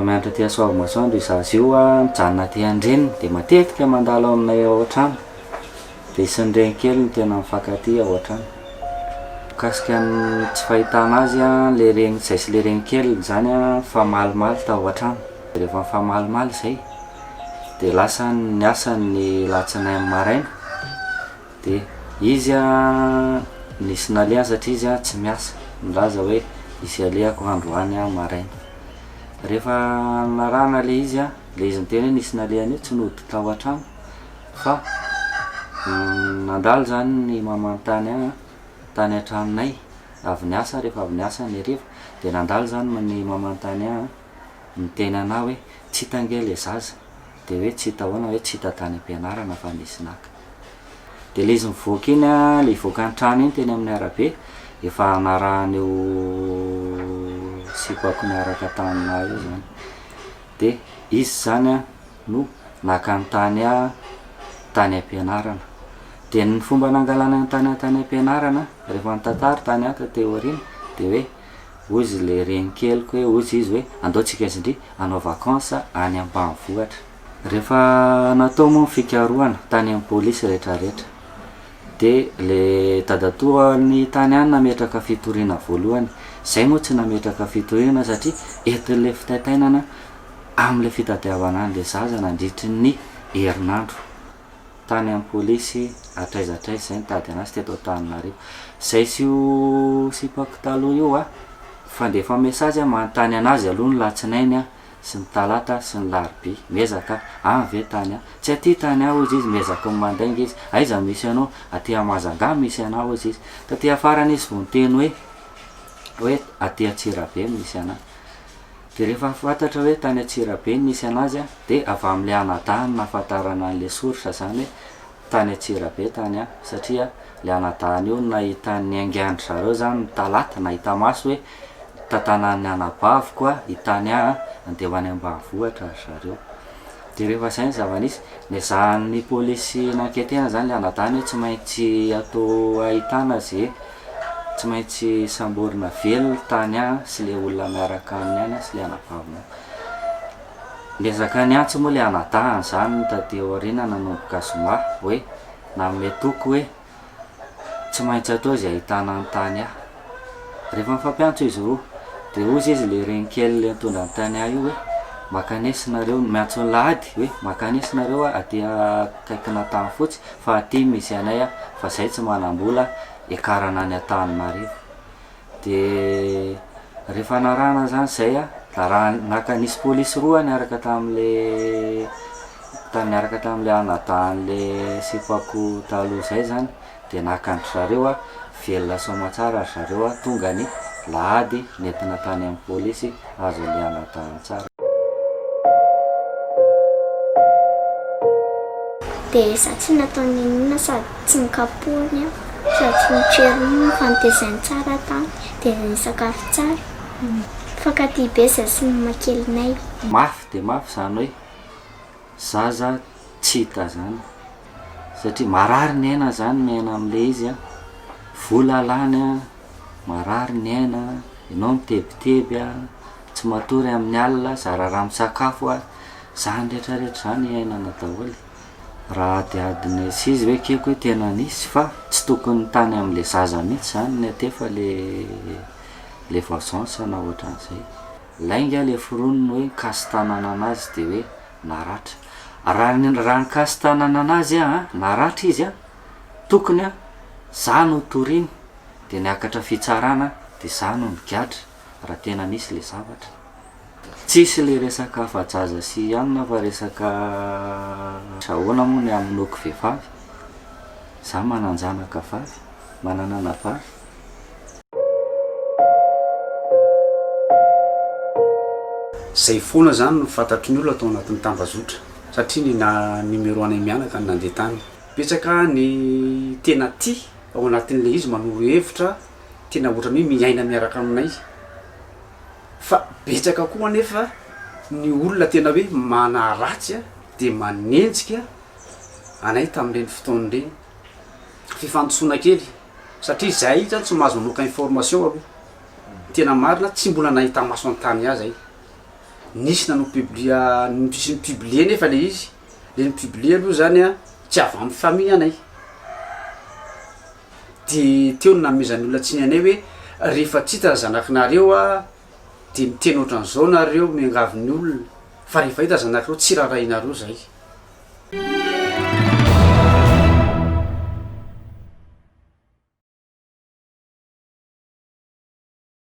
mianatra aty Soavimasoandro io zaza io a, mijanona aty an-dreniny dia matetika mandalo aminay ao an-trano. Dia sy ny renikely no tena mifankatia ao an-trano. Mikasika ny tsy fahitana azy a, le reny izay sy le renikeliny izany a, nifamalimaly tao an-trano. Rehefa nifamalimaly izay dia lasa niasa ny alatsinainy maraina dia izy a nisy nalehany satria izy a tsy miasa, nilaza hoe hisy alehako androany aho maraina. Rehefa narahana le izy a, le izy niteny hoe nisy nalehany io tsy nody tao an-trano fa nandalo zany ny maman'i Tany ahy tany an-tranonay avy niasa rehefa avy niasa ny hariva dia nandalo zany ny maman'i Tany ahy niteny anah hoe tsy hita ange le zaza de hoe tsy hita ahoana hoe tsy hita tany am-pianarana fa nisy naka. De le izy mivoaka iny an, le hivoaka ny trano iny teny amin'ny arabe efa narahan'io sipako niaraka taminah io zany. De izy zany an no naka ny tany ahy tany am-pianarana. De ny fomba nangalana ny tany ahy tany am-pianarana rehefa nitantara tany ahy taty aoriana de hoe Hozy le renikeliko hoe hozy izy hoe andao tsika sy ndry hanao vacances any ambanivohitra. Rehefa natao moa ny fikarohana tany amin'ny polisy retraretra de le dadatoany tany any nametraka fitoriana voalohany, zay moa tsy nametraka fitoriana satria entin'le fitaintainana amin'le fitadiavana an'le zaza nandritry ny herinandro. Tany am polisy hatraiza hatraiza zay nitady anazy teto Antananarivo. Zay sy io sipako taloha io a, mifandefa message manontany anazy aloha ny latsinainy a, sy ny talata sy ny larobia. Miezaka any ve tany a? Tsy aty tany a hozy izy, miezaka ny mandainga izy. Aiza misy anao? Aty a Majunga misy anah hozy izy. Taty afarany izy vao niteny hoe hoe aty Antsirabe misy anah. Dia rehefa fantatra hoe tany Antsirabe no nisy anazy dia avy amin'ilay anadahiny no nahafantarana an'ilay soritra izany hoe tany Antsirabe tany an, satria ilay anadahiny io no nahita ny niaingan-dry zareo izany ny talata, nahita maso hoe tantanan'ny anabaviko an, i tany an, andeha ho any ambanivohitra ry zareo. Dia rehefa izay ny zava-nisy, nezahan'ny polisy nanketena izany ilay anadahiny hoe tsy maintsy atao ahitana ze Tsy maintsy samborina velona tany an sy le olona miaraka aminy any sy le anabaviny. Niezaka niantso moa le anadahiny zany taty aoriana nanomboka zoma hoe nanome toky hoe tsy maintsy atao izay ahitana an'i Tania. Rehefa nifampiantso izy roa de hozy izy le renikely le nitondra an'i Tania io hoe mankanesa nareo, miantso an'i Lahady hoe mankanesa nareo aty akaikin'Antanifotsy fa aty misy anay fa zay tsy manam-bola hiakarana any Antananarivo. De rehefa narahana zany zay a, narahana naka nisy polisy roa niaraka tam'le ta- niaraka tam'le anadahin'le sipako taloha zay zany de naka an-dry zareo a, velona soamantsara ry zareo a, tonga ny lahady nentina tany am'polisy azon'le anadahiny tsara. Dia izaho tsy natao n'inon'inona sady tsy nokapohiny aho sady tsy notrerominy fa notezainy tsara tany dia nisakafo tsara. Mifankatia be izahay sy ny mamakelinay. Mafy dia mafy izany hoe zaza tsy hita izany satria marary ny aina izany miaina amin'ilay izy an, vola lany an, marary ny aina, ianao mitebiteby an, tsy matory amin'ny alina, zara raha misakafo an, zany rehetra rehetra zany iainana daholo e, raha adiadina sy izy hoe ekeko hoe tena nisy fa tsy tokony tany am'le zaza mihitsy zany niantefa le le vengeance na ohatran'izay, lainga le foroniny hoe nikasi-tanana anazy de hoe naratra, raha ny raha nikasi-tanana anazy aho an, naratra izy an, tokony an za no toriny de niakatra fitsarana de za no nigadra raha tena nisy le zavatra. Tsisy le resaka afa-jaza sy anona fa resaka ahoana moa ny hamonoako vehivavy, za manan-janaka vavy, manana anabavy. Zay foana zany no fantatry ny olona tao anatin'ny tambazotra satria ny na numéro anay mianaka no nandeha tany. Betsaka ny tena tia ao anatin'ilay izy manoro hevitra tena ohatran'ny hoe miaina miaraka aminay. Fa betsaka koa anefa ny olona tena hoe manaratsy dia manenjika anay tamin'ireny fotoana ireny. Fifandisoana kely satria izahay zany tsy mahazo mamoaka information aloha. Ny tena marina tsy mbola nahita maso an-tany ahy zay. Nisy nanao publia, nisy ni-publier nefa le izy, le ni-publier aloha zany an tsy avy amin'ny famille anay, de teo no nanomezan'ny olona tsiny anay hoe rehefa tsy hita ny zanakinareo an de miteny ohatran'izao nareo miangavy ny olona fa rehefa hita zanakareo tsy raharahianareo zahay.